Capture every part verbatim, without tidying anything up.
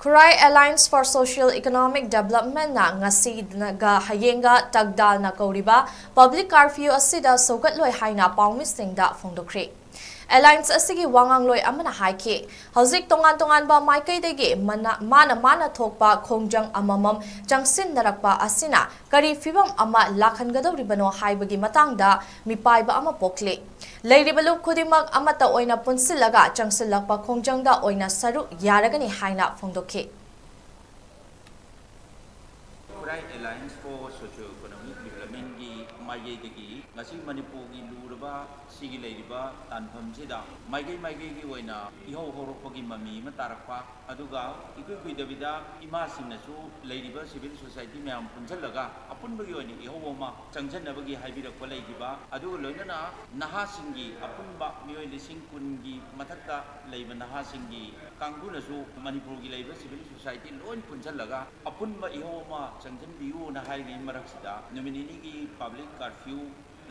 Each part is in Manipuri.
Khulai Alliance for Socio-Economic Developmentꯅ ꯉꯁꯤꯒ ꯍꯌꯦꯡꯒ ꯇꯛꯗꯥꯜꯅ ꯀꯧꯔꯤꯕ public curfew ꯑꯁꯤꯗ ꯁꯧꯒꯠꯂꯣꯏ ꯍꯥꯏꯅ ꯄꯥꯎꯃꯤꯁꯤꯡꯗ ꯐꯣꯡꯗꯣꯛꯈ꯭ꯔꯦ꯫ Alliance ꯑꯁꯤꯒꯤ ꯋꯥꯉꯥꯡꯂꯣꯏ ꯑꯃꯅ ꯍꯥꯏꯈꯤ, ꯍꯧꯖꯤꯛ ꯇꯣꯉꯥꯟ ꯇꯣꯉꯥꯟꯕ ꯃꯥꯏꯀꯩꯗꯒꯤ ꯃꯅ-, ꯃꯥꯅ ꯃꯥꯅ ꯊꯣꯛꯄ ꯈꯣꯡꯖꯪ ꯑꯃꯃꯝ ꯆꯪꯁꯤꯟꯅꯔꯛꯄ ꯑꯁꯤꯅ ꯀꯔꯤ ꯐꯤꯚꯝ ꯑꯃ ꯂꯥꯛꯍꯟꯒꯗꯧꯔꯤꯕꯅꯣ ꯍꯥꯏꯕꯒꯤ ꯃꯇꯥꯡꯗ ꯃꯤꯄꯥꯏꯕ ꯑꯃ ꯄꯣꯛꯂꯤ꯫ ꯂꯩꯔꯤꯕ ꯂꯨꯞ ꯈꯨꯗꯤꯡꯃꯛ ꯑꯃꯠꯇ ꯑꯣꯏꯅ ꯄꯨꯟꯁꯤꯜꯂꯒ ꯆꯪꯁꯤꯜꯂꯛꯄ ꯈꯣꯡꯖꯪꯗ ꯑꯣꯏꯅ ꯁꯔꯨꯛ ꯌꯥꯔꯒꯅꯤ ꯍꯥꯏꯅ ꯐꯣꯡꯗꯣꯛꯈꯤ꯫ Khulai Alliance for Socio-Economic Developmentꯀꯤ ꯃꯥꯏꯀꯩꯗꯒꯤ ꯉꯁꯤ ꯃꯅꯤꯄꯨꯔꯒꯤ ꯂꯨꯔꯕ ꯁꯤꯒꯤ ꯂꯩꯔꯤꯕ ꯇꯥꯟꯐꯝꯁꯤꯗ ꯃꯥꯏꯀꯩ ꯃꯥꯏꯀꯩꯒꯤ ꯑꯣꯏꯅ ꯏꯍꯧ ꯍꯧꯔꯛꯄꯒꯤ ꯃꯃꯤ ꯑꯃ ꯇꯥꯔꯛꯄ, ꯑꯗꯨꯒ ꯏꯀꯨꯏ ꯀꯨꯏꯗꯕꯤꯗ ꯏꯃꯥꯁꯤꯡꯅꯁꯨ ꯂꯩꯔꯤꯕ civil society ꯃꯌꯥꯝ ꯄꯨꯟꯁꯤꯜꯂꯒ ꯑꯄꯨꯟꯕꯒꯤ ꯑꯣꯏꯅ ꯏꯍꯧ ꯑꯃ ꯆꯪꯁꯤꯟꯅꯕꯒꯤ ꯍꯥꯏꯕꯤꯔꯛꯄ ꯂꯩꯈꯤꯕ, ꯑꯗꯨꯒ ꯂꯣꯏꯅꯅ ꯅꯍꯥꯁꯤꯡꯒꯤ ꯑꯄꯨꯟꯕ ꯃꯤꯑꯣꯏ ꯂꯤꯁꯤꯡ ꯀꯨꯟꯒꯤ ꯃꯊꯛꯇ ꯂꯩꯕ ꯅꯍꯥꯁꯤꯡꯒꯤ ꯀꯥꯡꯕꯨꯅꯁꯨ ꯃꯅꯤꯄꯨꯔꯒꯤ ꯂꯩꯕ civil society ꯂꯣꯏ ꯄꯨꯟꯁꯤꯜꯂꯒ ꯑꯄꯨꯟꯕ ꯏꯍꯧ ꯑꯃ ꯆꯪꯁꯤꯟꯕꯤꯌꯨꯅ ꯍꯥꯏꯔꯤꯉꯩ ꯃꯔꯛꯁꯤꯗ ꯅꯨꯃꯤꯠ ꯅꯤꯅꯤꯒꯤ public curfew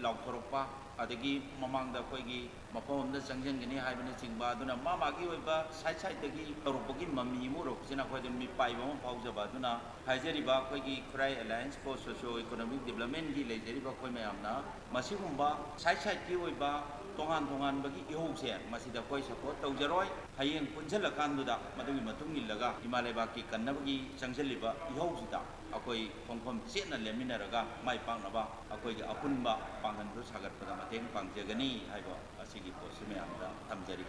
ꯂꯥꯎꯊꯣꯔꯛꯄ, ꯑꯗꯒꯤ ꯃꯃꯥꯡꯗ ꯑꯩꯈꯣꯏꯒꯤ ꯃꯐꯝ ꯑꯃꯗ ꯆꯪꯁꯤꯟꯒꯅꯤ ꯍꯥꯏꯕꯅꯆꯤꯡꯕ, ꯑꯗꯨꯅ ꯃꯥ ꯃꯥꯒꯤ ꯑꯣꯏꯕ side sideꯇꯒꯤ ꯇꯧꯔꯛꯄꯒꯤ ꯃꯃꯤ ꯑꯃ ꯎꯔꯛꯄꯁꯤꯅ ꯑꯩꯈꯣꯏꯗ ꯃꯤꯄꯥꯏꯕ ꯑꯃ ꯐꯥꯎꯖꯕ꯫ ꯑꯗꯨꯅ ꯍꯥꯏꯖꯔꯤꯕ ꯑꯩꯈꯣꯏꯒꯤ Khulai Alliance for Socio-Economic Developmentꯀꯤ ꯂꯩꯖꯔꯤꯕ ꯑꯩꯈꯣꯏ ꯃꯌꯥꯝꯅ ꯃꯁꯤꯒꯨꯝꯕ side sideꯀꯤ ꯑꯣꯏꯕ ꯇꯣꯉꯥꯟ ꯇꯣꯉꯥꯟꯕꯒꯤ ꯏꯍꯧꯁꯦ ꯃꯁꯤꯗ ꯑꯩꯈꯣꯏ support ꯇꯧꯖꯔꯣꯏ꯫ ꯍꯌꯦꯡ ꯄꯨꯟꯁꯤꯜꯂꯀꯥꯟꯗꯨꯗ ꯃꯗꯨꯒꯤ ꯃꯇꯨꯡ ꯏꯜꯂꯒ ꯏꯃꯥ ꯂꯩꯕꯥꯛꯀꯤ ꯀꯟꯅꯕꯒꯤ ꯆꯪꯁꯤꯜꯂꯤꯕ ꯏꯍꯧꯁꯤꯗ ꯑꯩꯈꯣꯏ ꯈꯣꯡꯐꯝ ꯆꯦꯠꯅ ꯂꯦꯞꯃꯤꯟꯅꯔꯒ ꯃꯥꯏ ꯄꯥꯛꯅꯕ ꯑꯩꯈꯣꯏꯒꯤ ꯑꯄꯨꯟꯕ ꯄꯥꯡꯒꯜꯗꯨ ꯁꯥꯒꯠꯄꯗ ꯃꯇꯦꯡ ꯄꯥꯡꯖꯒꯅꯤ ꯍꯥꯏꯕ ꯑꯁꯤꯒꯤ ꯄꯣꯠꯁꯤ ꯃꯌꯥꯝꯗ ꯊꯝꯖꯔꯤ꯫